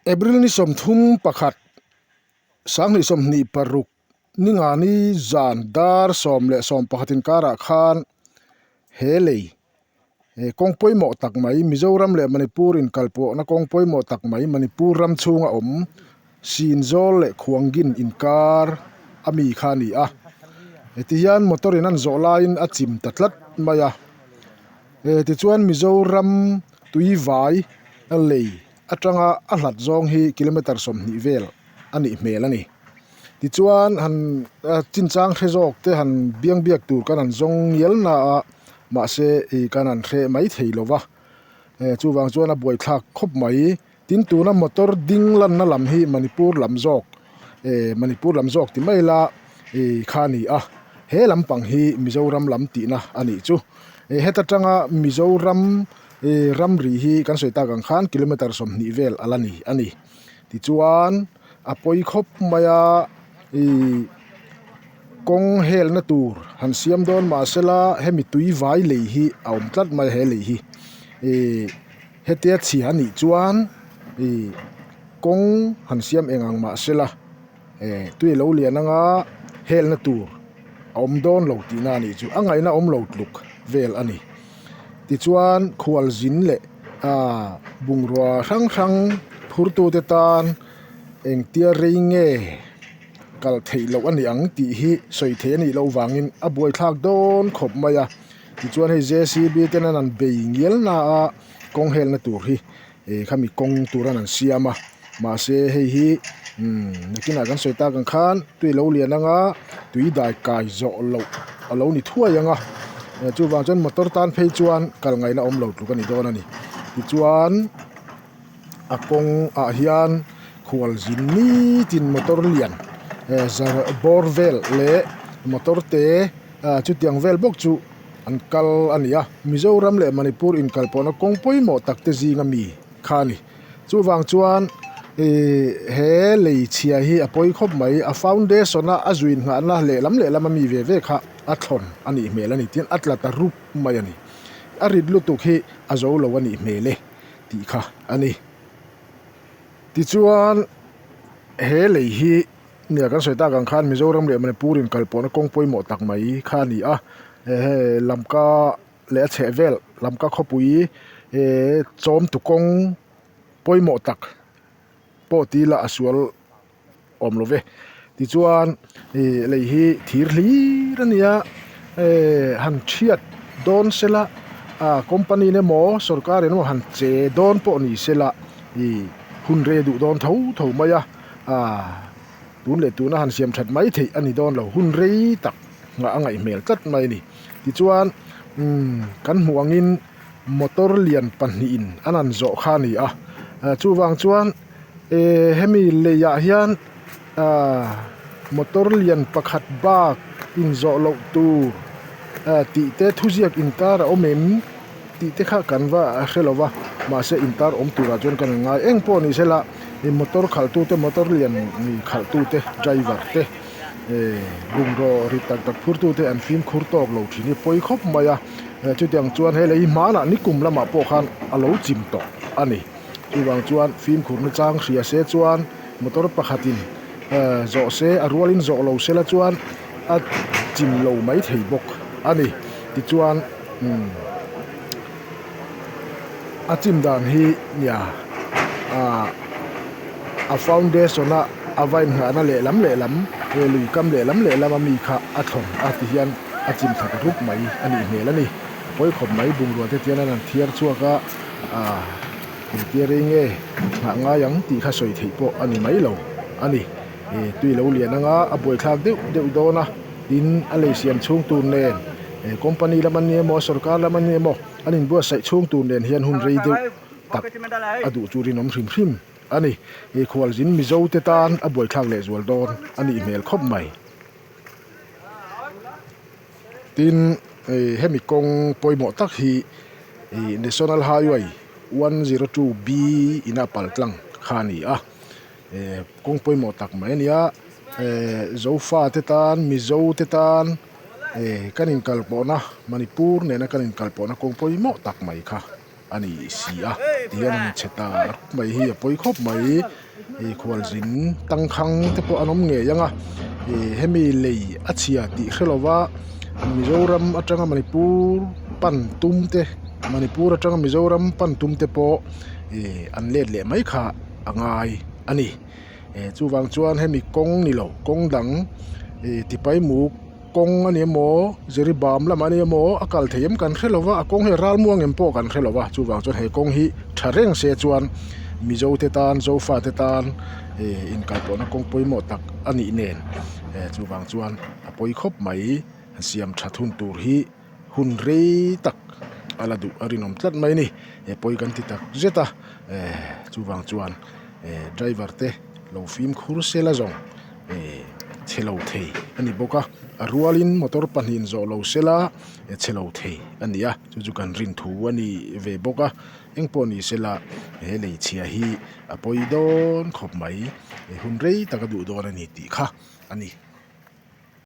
April ni 31 2026 ningani zan dar 10:11 inkarah khan he lei he kawng pawimawh tak mai Mizoram leh Manipur inkalpawhna kawng pawimawh tak mai Manipur ram chhunga awm Sinzawl leh Khuangin inkar a mi kha a ni a heti hian motor in an zawh laiin a chim ta tlat mai a tichuan Mizoram tuivai lei atanga a hlat zawng hi kilometer 20 vel a nih hmel a ni tichuan han chinchang hre zawk te han biang biak tur kan han zawng ngial na a mahse ih kan han hreh mai thei lo va chuvang chuan a buaithlak khawp mai tin tuna motor ding lanna lam hi Manipur lam zawk Manipur lam zawk ti mai ila ih kha a ni a he lampang hi Mizoram lam tihna a nih chu heta tanga Mizoram Ih ramri hi kan sawi tak ang khan kilometer 20 vel a la ni a ni tichuan a pawi khawp mai a ih kawng helna tur han siam dawn mahsela hemi tui vai lei hi a awm tlat mai a he lei hi ih hetia chhia a nih chuan ih kawng han siam eng ang mahsela eh tui alo lian anga helna tur a awm dawn lo tihna a nih chu a ngaihna awm lo tluk vel a ni. Tichuan khualzin leh aaa bungrua hrang hrang phurtute tan engtia rei nge kal theih loh a ni ang tih hi sawi theih a nih loh vangin a buaithlak dawn khawp mai a tichuan hei JCB ten an han bei ngial na a kawng helna tur hi ih khami kawng tur an han siam a mahse hei hi umm nakinah kan sawi tak ang khan tui lo lian anga tui dai kai zawh loh a lo ni thuai ang a chuvang chuan motor tan phei chuan kal ngaihna awm lo tluk a ni dawn a ni tichuan a kawng ah hian khualzin nitin motor lian bawr vel leh motor te chutiang vel bawk chu an kal a ni a Mizoram leh Manipur inkalpawhna kawng pawimawh tak te zinga mi kha a ni chuvang chuan ihh he lei chhia hi a pawi khawp mai a foundation a a zuin nghahna lehlam lehlam a mi ve ve kha a thlawn a nih hmel a ni tin a tla ta rup mai a ni a rit lutuk hi a zo lo a nih hmel e tih kha a ni tichuan he lei hi. Nia kan sawi tak ang khan Mizoram leh Manipur in kalpawhna kawng pawimawh tak mai kha a ni a hehe Lamka leh a chheh vel Lamka khawpui eh chawmtu kawng pawimawh tak pawh ti ila a sual awm lo ve tichuan ih lei hi thir hlir a ni a eh han thiat dawn sela ah company in emaw sorkar in emaw han che dawn pawh ni sela ih hun rei duh dawn tho tho mai a. Aaa tun leh tuna han siam that mai theih a ni dawn lo hun rei tak nghah a ngaih hmel tlat mai a ni tichuan umm kan hmuh angin motor lian pahnihin an han zawh kha a ni a chuvang chuan ehh hemi leiah hian aaa motor lian pakhat bak inzawh loh tur tih te thuziak inkar a awm em. Tih te kha kan va hre lo va, mahse intar awm turah chuan kan ngai eng pawh ni sela ih motor khalh tute motor lian khalh tute driver te eh bungraw rit tak tak phur tute an fimkhur tawk lo thin hi pawi khawp mai a chutiang chuan he lei hmanah nikum lamah pawh khan a lo chim tawh a ni chuvang chuan fimkhur nachang hria se chuan motor pakhatin eh zawh se a rualin zawh lo sela chuan a chim lo mai thei bawk a ni tichuan. Umm a chim dan hi nia ah a foundation a a va inngahna lehlam lehlam he lui kam lehlam lehlam ami kha a thlawn a ti hian a chim that rup mai a nih hmel a ni a pawi khawp mai bungrua te tian an han thiar chhuak a ah engtia rei nge nghah ngai ang tih kha sawi theih pawh a ni mai lo a ni ih tui lo lian anga a buaithlak deuh deuh dawn a tin a lei siam chhung tur nen. He company lam an ni emaw sorkar lam an ni emaw an inbuatsaih chhung tur nen hian hun rei deuh tak a duh chu rinawm hrim hrim a ni. He khualzin Mizo te tan a buaithlak leh zual dawn a nih hmel khawp mai. Tin hemi kawng pawimawh tak hi National Highway 102B ina paltlang kha a ni a. Kawng pawimawh tak mai a ni a Zofa te tan Mizo te tan kan inkal pawhna Manipur nena kan inkal pawhna kawng pawimawh tak mai kha. a ni si a tihian an che ta rup mai hi a pawi khawp mai ih khualzin tangkhang te pawh an awm ngei ang a ih hemi lei a chhia tih hre lova Mizoram atanga Manipur pan tum te Manipur atanga Mizoram pan tum te pawh ih an let leh mai kha a ngai a ni eh chuvang chuan hemi kawng ni lo kawng dang ih tipaimuk kawng a ni emaw Jeribam lamah a ni emaw a kal thei em kan hre lo va a kawng hi a ralmuang em pawh kan hre lo va chuvang chuan he kawng hi tha reng se chuan Mizo te tan Zofa te tan ih inkalpawhna kawng pawimawh tak a nih nen eh chuvang chuan a pawi khawp mai siam that hun tur hi hun rei tak a la duh a rinawm tlat mai a ni he pawi kan ti tak zet a eh chuvang chuan eh driver te lo fimkhur sela zawng eh chhe lo thei a ni bawk a a rualin motor pahnihin zawh lo sela chhe lo thei a ni a chu chu kan rin thu a ni ve bawk a engpawh ni sela he lei chhia hi a pawi dawn khawp mai hun rei tak a duh dawn a ni tih kha a ni.